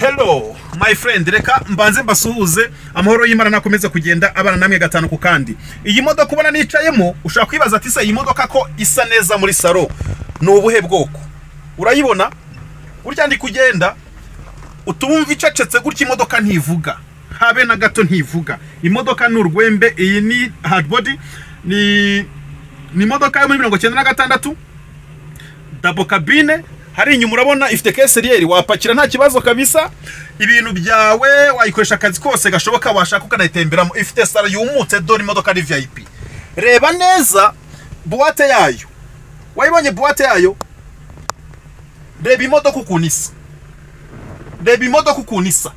Hello my friend, reka mbanze mbasuhuze, amahoro y'Imana nakomeza kugenda abana namwe gatanu ku kandi. Iyi modoka ubona nicayemo, ushobora kwibaza ati se iyi modoka ko isa neza muri salo ni ubuhe bwoko? Urayibona burya ndi kugenda utumva icecetse gutya, imodoka ntivuga habe na gato, ntivuga. Imodoka ni urwembe. Iyi ni hard body, ni imodoka yo muri 96, double cabine. Hari inyuma urabona ifite caisse, wapakira nta kibazo kabisa, ibintu byawe wayikoresha akazi kose gashoboka washaka ukanayitemberamo. Ifite salo yumutse, dore imodoka ni VIP. Reba neza boîte yayo, wayibonye boîte yayo? Reba imodoka ukuntu isa, reba imodoka ukuntu isa,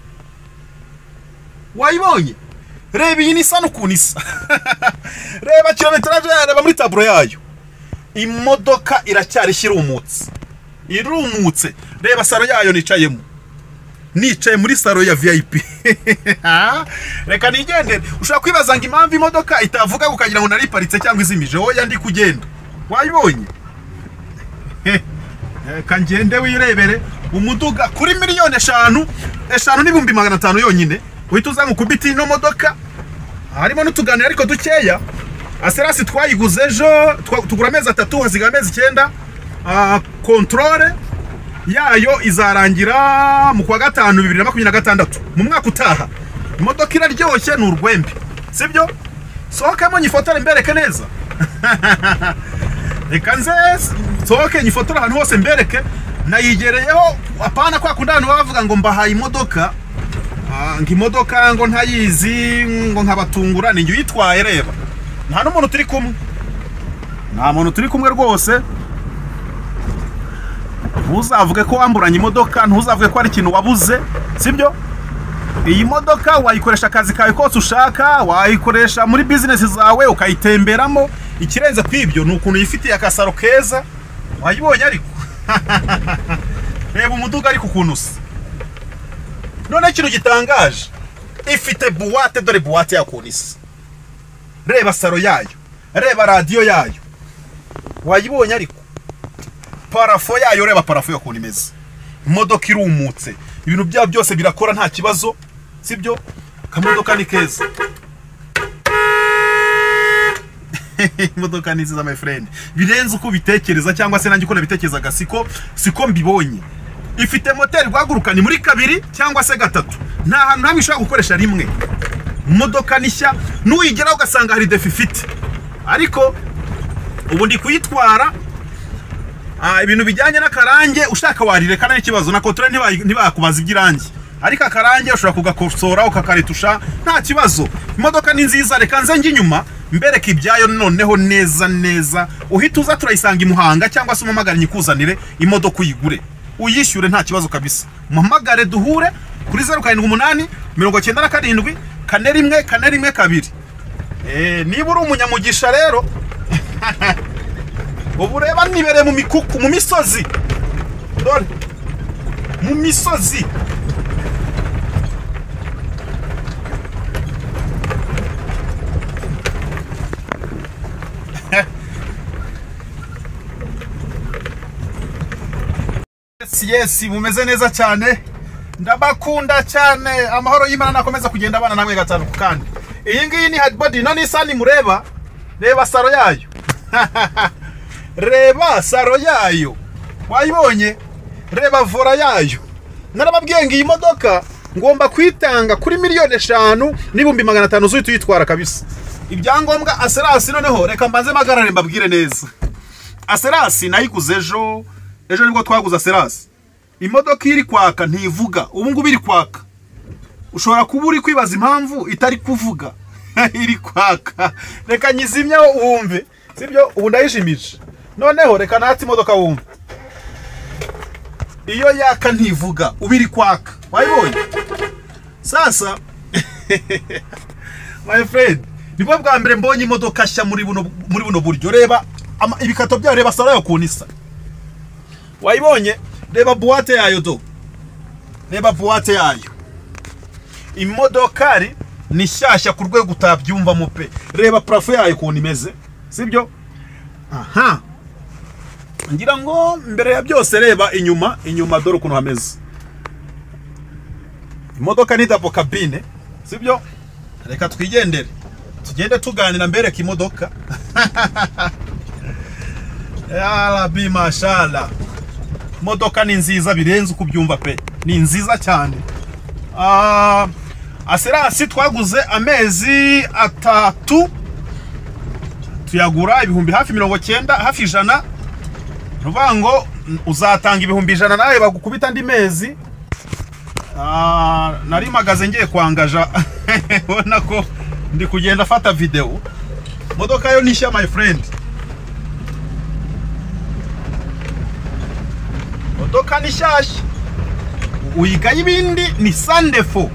wayibonye? Reba iyi Nissan ukuntu isa. Reba kilometrage yayo, reba muri taburo yayo, imodoka iracyari irumutse, irumutse. Reba salo yayo nicayemo, nicaye muri salo ya VIP. Reka nigendere. Ushobora kwibaza ngo impamvu imodoka itavuga ukagira ngo nariparitse cyangwa izimije. Oya, ndi kugenda, wayibonye? Reka ngende wirebere umuduga kuri 5,500,000 yonyine, uhita uza ngukubita ino modoka. Harimo n'utuganiro ariko dukeya. Assurance twayiguze ejo, tugura amezi 3, hasigaye amezi 9. Controle yayo izarangira mu kwa 5 2026, mu mwaka utaha. Imodoka iraryoshye, ni urwembe, sibyo? Sohokemo nyifotore mbereke neza. Reka nze sohoke nyifotore ahantu hose mbereke nayigereyeho. Apana kwa kundi abantu bavuga ngo mbahaye imodoka, ngo imodoka ngo ntayizi, ngo nkabatungura. Ni njye uyitwaye. Reba, nta n'umuntu turi kumwe, nta muntu turi kumwe rwose. Ntuzavuge ko wamburanye imodoka, ntuzavuge ko ari ikintu wabuze, sibyo? Iyi modoka wayikoresha akazi kawe kose ushaka, wayikoresha muri business zawe, ukayitemberamo. Ikirenze kwibyo ni ukuntu yifitiye akasaro keza, wayibonye? Ariko reba umuduga ariko ukuntu usa. None ikintu gitangaje, ifite boîte, dore boîte yakuntu isa. Reba salo yayo, reba radiyo yayo, wayibonye? Ariko parafo yayo, reba parafo yakuntu imeze. Imodoka irumutse, ibintu byabo byose birakora nta kibazo, sibyo? Akamodoka ni keza. Imodoka ni nziza my friend, birenze uko ubitekereza, cyangwa se nanjye uko nabitekerezaga siko mbibonye. Ifite moteri guhaguruka ni muri 2 cyangwa se 3, nta hantu hamwe ishobora gukoresha rimwe. Imodoka ni nshya, nuyigeraho ugasanga hari defi ifite. Ariko ubu ndi kuyitwara, ibintu bijyanye n'akarange ushaka warireka nta kibazo, na controle ntibakubaza iby'irangi, ariko akarange ushobora kugakosora ukakaretusha nta kibazo. Imodoka ni nziza. Reka nze njye inyuma mbereke ibyayo noneho neza neza. Uhita uza turayisanga i Muhanga, cyangwa se umuhamagare nyikuzanire imodoka uyigure uyishyure nta kibazo kabisa. Muhamagare duhure kuri 078 97 41 412. Niba uri umunyamugisha rero, ubu reba nibereye mu mikuku, mu misozi, dore mu misozi. Yes, mumeze neza cyane, ndabakunda cyane. Amahoro y'Imana nakomeza kugenda abana namwe gatanu ku kandi. Iyi ngiyi ni hard body, no Nissan mureba, reba salo yayo. Reba salo yayo, wayibonye? Reba vora yayo. Narababwiye ngo iyi modoka ngomba kwitanga kuri 5,500,000 zuhita uyitwara kabisa. Ibyangombwa assurance. Noneho reka mbanze magarare mbabwire neza. Assurance nayiguze ejo, ejo nibwo twaguze assurance. Imodoka iri kwaka ntivuga, ubu ngubu iri kwaka. Ushobora kuba uri kwibaza impamvu itari kuvuga. Iri kwaka. Reka nyizimye wumve, sibyo? Ubu ndayishimije. Noneho reka natse imodoka wumve. Iyo yaka ntivuga, ubu iri kwaka, wayibonye? Sasa my friend, nibwo bwa mbere mbonye imodoka nshya muri buno buryo. Reba ibikato byayo, reba salo yayo ukuntu isa, wayibonye? Reba boîte yayo do, reba boîte yayo. Imodokari ni shyashya ku rwego utabyumvamo pe. Reba parafo yayo ukuntu imeze, sibyo? Aha, ngira ngo mbere ya byose reba inyuma, inyuma dore ukuntu hameze. Imodoka ni double cabine, sibyo? Reka twigendere, tugende tuganira mbereka imodoka. Ya Rabbi, mashallah. Imodoka ni nziza birenze uko ubyumva pe, ni nziza cyane. Assurance twaguze amezi 3, tuyagura ibihumbi hafi 90, hafi 100. Nuvuga ngo uzatanga ibihumbi 100 nawe bagukubita andi mezi. Nari magaze ngiye kwangaja ubona ko ndi kugenda fata video. Modoka yo nishya my friend, modoka ni shyashya, uyigaye ibindi ni sandefo.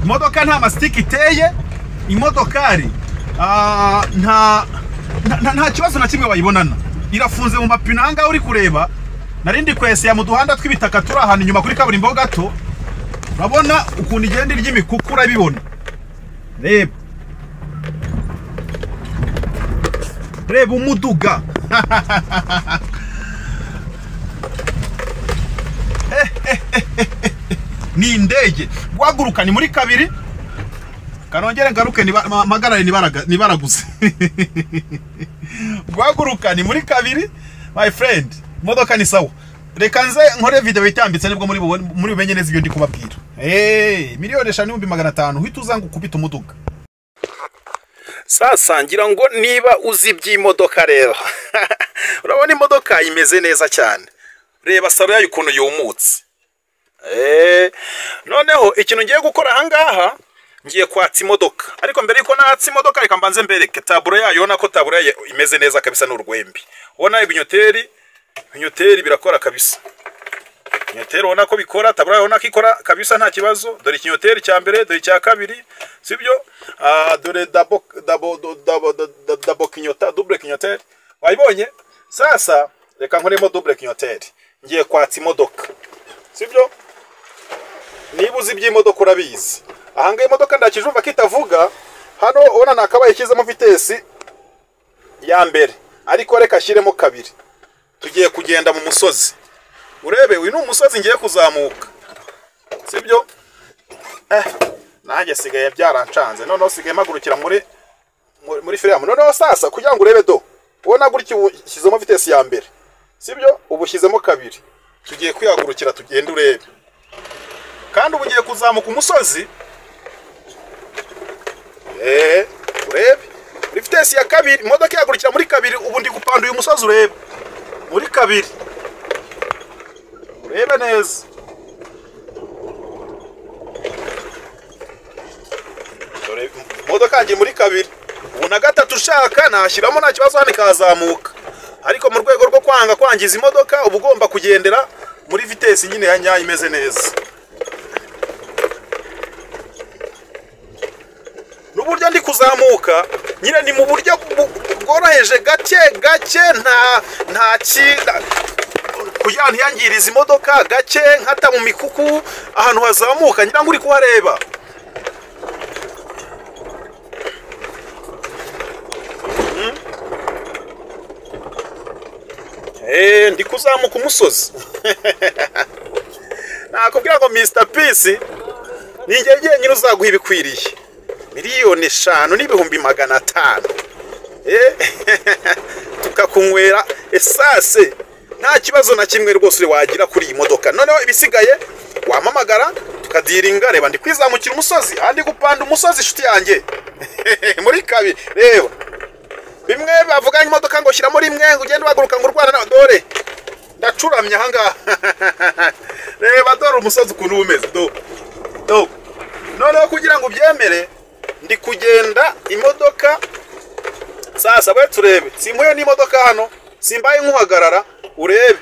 Imodoka nta masitiki iteye, imodokari nta kibazo na kimwe wayibonana, irafunze mu mapine. Ahangaha uri kureba narindi kwese ya mu duhanda tw'ibitaka turi ahantu inyuma kuri kaburimbo gato, urabona ukuntu igenda irya imikuku, urabibona. Reba reba umuduga. Ni indege guhaguruka ni muri 2. Kanongere ngaruke magarare nibaraguze. Guhaguruka ni muri 2 my friend, imodoka ni sawa. Reka nze nkore video itambitse nibwo muri bumenye neza ibyo ndi kubabwira. 5,500,000 uhita uzanga ukubita umuduga. Sasa ngira ngo niba uzi iby'imodoka rero urabona imodoka imeze neza cyane. Reba salo yayo ukuntu yumutse. Noneho ikintu ngiye gukora ahangaha, ngiye kwatsa imodoka. Ariko mbere yuko natsa imodoka reka mbanze mbereke taburo yayo. Ubona ko taburo yayo imeze neza kabisa, n'urwembi. Ubona ibinyoteri, ibinyoteri birakora kabisa. Ikinyoteri ubona ko bikora, taburo yayo ubona ko ikora kabisa nta kibazo. Dore ikinyoteri cya mbere, dore icya kabiri, sibyo? Dore double double kinyota, double kinyoteri. Wayibonye? Sasa reka nkoremo double kinyoteri. Ngiye kwatsa imodoka, sibyo? Niba uzi iby'imodoka urabizi. Ahangaha imodoka ndakijumva kitavuga. Hano ubona nakabaye ishyizemo vitesi ya mbere, ariko reka ashyiremo 2. Tugiye kugenda mu musozi, urebe uyu ni umusozi ngiye kuzamuka, sibyo? Nanjye sigaye byarancanze, noneho sigaye mpagurukira muri firiyamu. Noneho sasa kugira ngo urebe do, ubona gutya ushyizemo vitesi ya mbere, sibyo? Ubu ushyizemo 2, tugiye kwihagurukira tugende urebe. Kandi ubu ugiye kuzamuka umusozi. Urebe muri vitesi ya 2, imodoka ihagurukira muri 2. Ubu ndi gupanda uyu musozi, urebe muri 2, urebe neza. Dore imodoka yanjye muri 2, ubu na 3 ushaka nashyiramo nta kibazo, hano ikazamuka. Ariko mu rwego rwo kwanga kwangiza imodoka, uba ugomba kugendera muri vitesi nyine ya nyayo imeze neza. N'uburyo ndi kuzamuka nyine ni mu buryo bworoheje, gake gake, nta kugira ngo ntiyangirize imodoka, gake nkata mu mikuku ahantu hazamuka, ngira ngo uri kuhareba. Ndi kuzamuka umusozi. Nakubwira ngo Mr Peace ni njye njyenyine uzaguha ibikwiriye. 5,500,000. Tukakunywera esase nta kibazo na kimwe rwose wagira kuri iyi modoka. Noneho ibisigaye wamamagara tukadiringa. Reba ndi kwizamukira umusozi, andi gupanda umusozi inshuti yanjye. Muri 2 reba bimwe bavuga imodoka ngo shyiramo rimwe ngo ugende uhaguruka ngo urwana na dore ndacuramye ahangaha. Reba dore umusozi ukuntu umeze do do. Noneho kugira ngo ubyemere ndi kugenda imodoka. Sasa we turebe, simpuye n'imodoka hano, simbaye nkuhagarara, urebe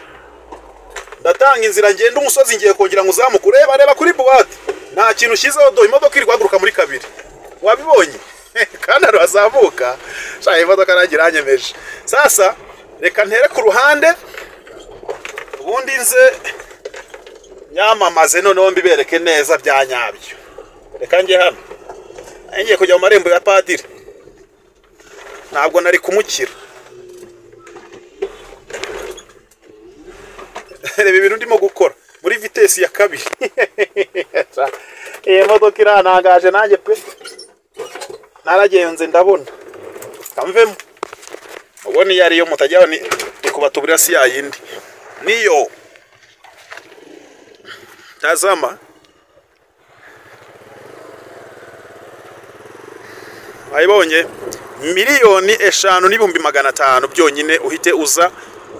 ndatanga inzira ngenda umusozi ngiye kongera nguzamuka. Ureba reba kuri buwate nta kintu ushyizeho, do imodoka iri guhaguruka muri 2. Wabibonye? Kandi arazamuka sha, imodoka nanjye iranyemeje. Sasa reka ntere ku ruhande ubundi nze nyamamaze, noneho mbibereke neza bya nyabyo. Reka njye hano, ngiye kujya mu marembo ya padiri, ntabwo nari kumukira. Reba ibintu ndimo gukora. Muri vitesse ya 2. Iyi modoka irantangaje nanjye pe. Naragenze ndabona. Kamvemo. Ubona iyo ariyo mutajyaho ni kubatuburira si yayindi. Niyo. Tazama. Ayibonye 5,500,000 byonyine uhite uza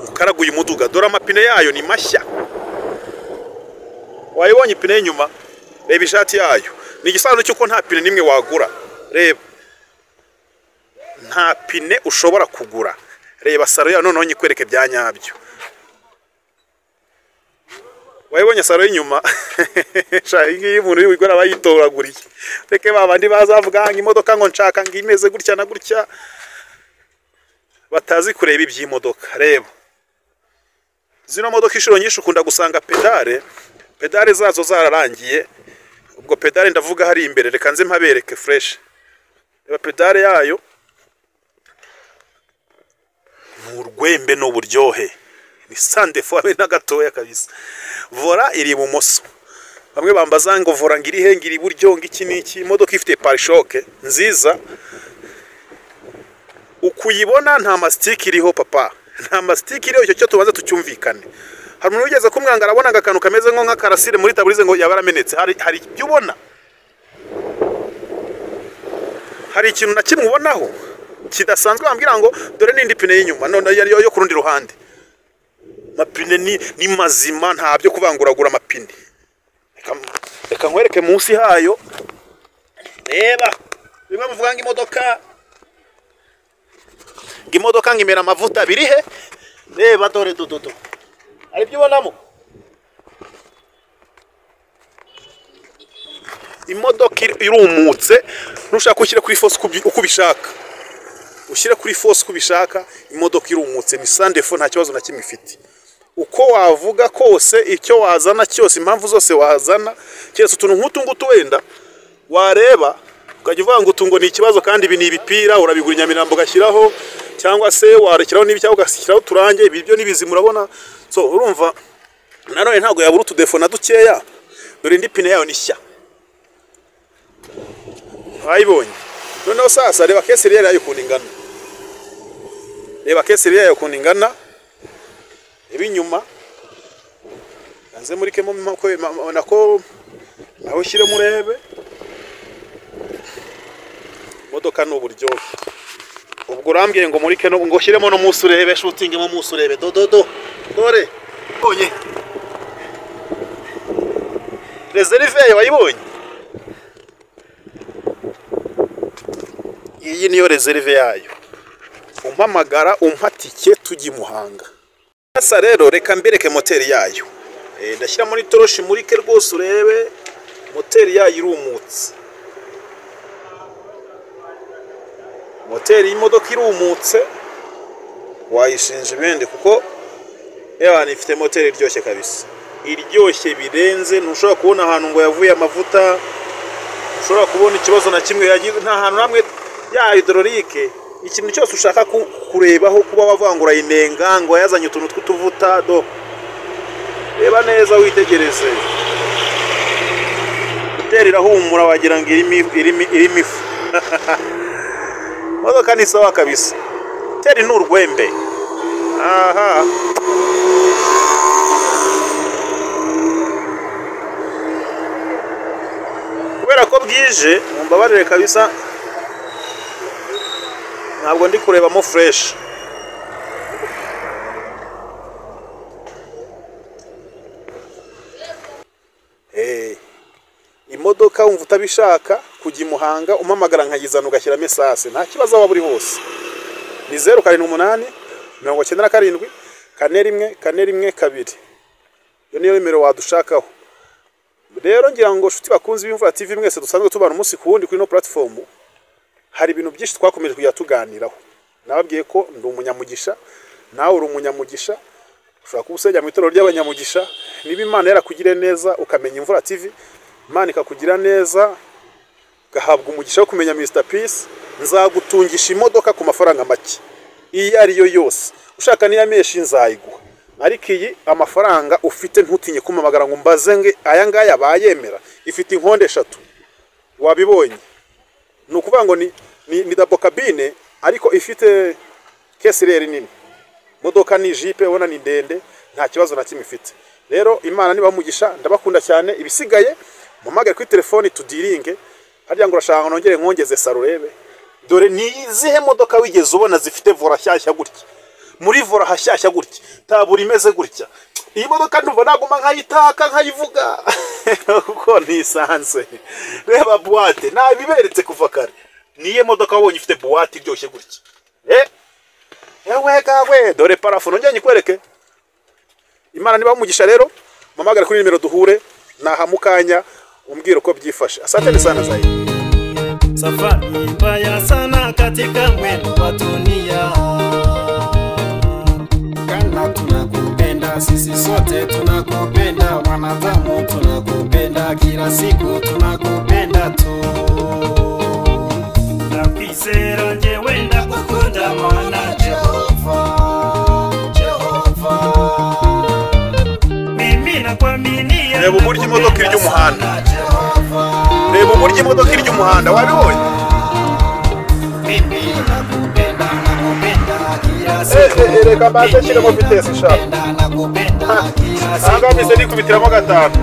ukaraguye umuduga. Dore amapine yayo ni mashya. Wayibonye ipine y'inyuma, reba ishati yayo. Ni igisobanuro cy'uko nta pine nimwe wagura. Reba, nta pine ushobora kugura. Reba saro yayo noneho nyikwereke bya nyabyo. Wayibonye saro y'inyuma. Sha iyi umuntu wigora abayitoraguriye. Reke babandi bazavuga ngo imodoka ngo nshaka ngo imeze gutya na gutya, batazi kureba iby'imodoka. Reba zino modoka inshuro nyinshi ukunda gusanga pedale zazo zararangiye. Ubwo pedale ndavuga hari imbere, reka nze mpabereke fresh. Reba pedale yayo ni urwembe n'uburyohe, ni sande fo na gatoya kabisa. Vola iri ibumoso. Bamwe bambaza ngo vola ngiri he, ngiri iburyo, ngiki niki. Imodoka ifite pare-choc nziza, ukuyibona nta mastic iriho papa, nta mastic iriho. Icyo cyo tubanza tucyumvikane. Hari umuntu wigeze kumwanga arabona akantu kameze nko nk'akarasire muri taburize ngo yabaramenetse. Hari ibyo ubona, hari ikintu na kimwe ubonaho kidasanzwe bambwira ngo dore n'indi pine y'inyuma none yo ku rundi ruhande. Mapine ni mazima, nta byo kuvanguragura amapine. Reka nkwereke munsi hayo. Reba bimwe muvuga ngo imodoka ngo imera amavuta, biri he? Reba dore dododo, hari ibyo ubonamo. Imodoka irumutse, nushaka ushyire kuri force uko ubishaka, ushyire kuri force uko ubishaka. Imodoka irumutse, ni sandefo, nta kibazo na kimwe ifite. Uko wavuga kose, icyo wazana cyose, impamvu zose wazana, keretse utuntu nk'utu ngutu wenda wareba ukajya uvuga ngo utungo ni ikibazo, kandi ibi ni ibipira urabigura i Nyamirambo ugashyiraho, cyangwa se warekeraho n'ibi cyangwa ugashyiraho uturange, ibi byo nibizima urabona. So urumva nanone ntabwo yabura utudefo na dukeya. Dore indi pine yayo ni nshya, wayibonye. Noneho sasa reba keseri yayo ukuntu ingana, reba keseri yayo ukuntu ingana. Ibinyuma nze muri kemo nako naho ushyire murebe. Imodoka ni uburyohe. Ubwo urambwiye ngo muri keno ngo shyiremo no munsi urebe, shooting mo munsi urebe dododo. Dore bonye reserve yayo wayibonye. Iyi niyo reserve yayo. Umpamagara umpatike tujye Muhanga. Sasa rero reka mbereke moteri yayo. Ndashyira muri toroshi murike rwose urebe moteri yayo irumutse. Moteri y'imodoka irumutse, wayishinja ibindi kuko ewa ifite moteri iryoshye kabisa. Iryoshye birenze, ntushobora kubona ahantu ngo yavuye amavuta, ushobora kubona ikibazo na kimwe yagize, nta hantu hamwe ya hydraulique. Ikintu cyose ushaka kurebaho kuba wavangura inenga ngo yazanye utuntu tw'utuvuta do. Reba neza witegereze. Moteri irahumura wagira ngo irimo ifu. Modoka ni sawa kabisa. Moteri ni urwembe. Aha. Kubera ko bwije mumbabarire kabisa, ntabwo ndi kurebamo fresh. Imodoka wumva utabishaka kujya i Muhanga umpamagara nkayizana ugashyiramo esase, nta kibazo waba uri hose. Ni 078 97 41 41 2. Iyo niyo nimero wadushakaho. Rero ngira ngo shuti bakunzi b'Imvura TV mwese dusanzwe tubana umunsi ku wundi kuri no platform, hari ibintu byinshi twakomeje kujya tuganiraho. Nababwiye ko ndi umunyamugisha, nawe uri umunyamugisha, ushobora kuba usenya mu itorero ry'abanyamugisha. Niba Imana yarakugiriye neza ukamenya Imvura TV, Imana ikakugira neza ugahabwa umugisha wo kumenya Mr Peace, nzagutungisha imodoka ku mafaranga make iyo ari yo yose. Ushaka niya meshi nzayiguha. Ariko iyi amafaranga ufite ntutinye kumamagara ngo mbaze ngo aya ngaya bayemera. Ifite inkondo eshatu, wabibonye. Ni ukuvuga ngo ni double cabine ariko ifite caisse nini. Modoka ni jipe ubona ni ndende, nta kibazo na kimwe ifite. Rero Imana niba mugisha, ndabakunda cyane. Ibisigaye mumpamagare kuri telefoni tudiringe. Harya ngo urashaka nongere nkongeze salon urebe. Dore ni izihe modoka wigeze ubona zifite volant shyashya gutya, muri volant hashyashya gutya, tableau imeze gutya? Iyi modoka ndumva naguma nkayitaka nkayivuga kuko ntisanzwe. Reba boîte, nabiberetse kuva kare. Niye modoka wabonye ifite boîte iryoshye gutya? Ewe gawe, dore plafond, nongeye nyikwereke. Imana niba umugisha rero, mpamagara kuri nimero duhure naha mukanya umbwira uko byifashe. Asante sana zaidi. Safari mbaya sana katika mwendo wa dunia. Kana tunakupenda, sisi sote tunakupenda, wanadamu tunakupenda, kila siku tunakupenda tu. Ndakwizera njyewe, ndagukunda Mana. Jehova, Jehova. Mimi nakuaminia. Reba uburyo imodoka irya umuhanda. Jehova. Reba uburyo imodoka irya umuhanda, wabibonye? Mimi nakupenda, nakupenda kila Eh, siku. eh, reka mbanze nshyiremo vitesse sha. Nakupenda, nakupenda kila Aha ngaha mpise siku. nikubitiramo gatanu,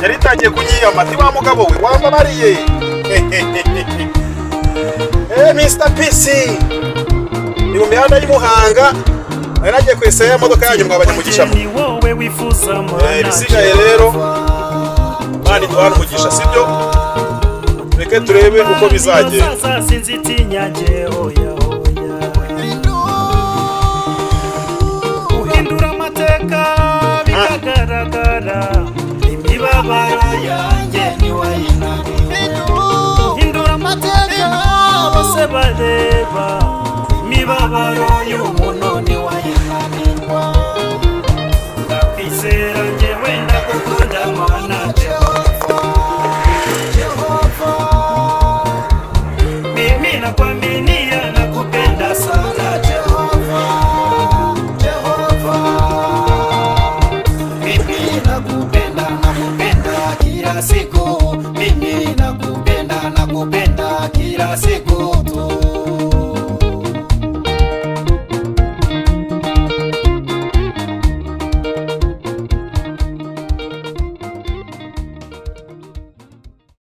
yari itangiye kunyiyama ati: "Wa mugabo we, wambabariye." Mr PC ni mu mihanda y'i Muhanga, nari nagiye kwesaya ya modoka yanyu mwabanyamugisha mwe. Ni wowe wifuza Mana. Ibisigaye rero Imana iduhane umugisha, sibyo? Reke turebe uko bizagenda. Sasa sinzitinya nje, oya oya. Uhindura amateka bikagaragara, imibabaro yanjye Ntiwayinaniwe. Uhindura amateka bose bareba, imibabaro y'umuntu Umuntu ntiwayinanirwa. Ndakwizera.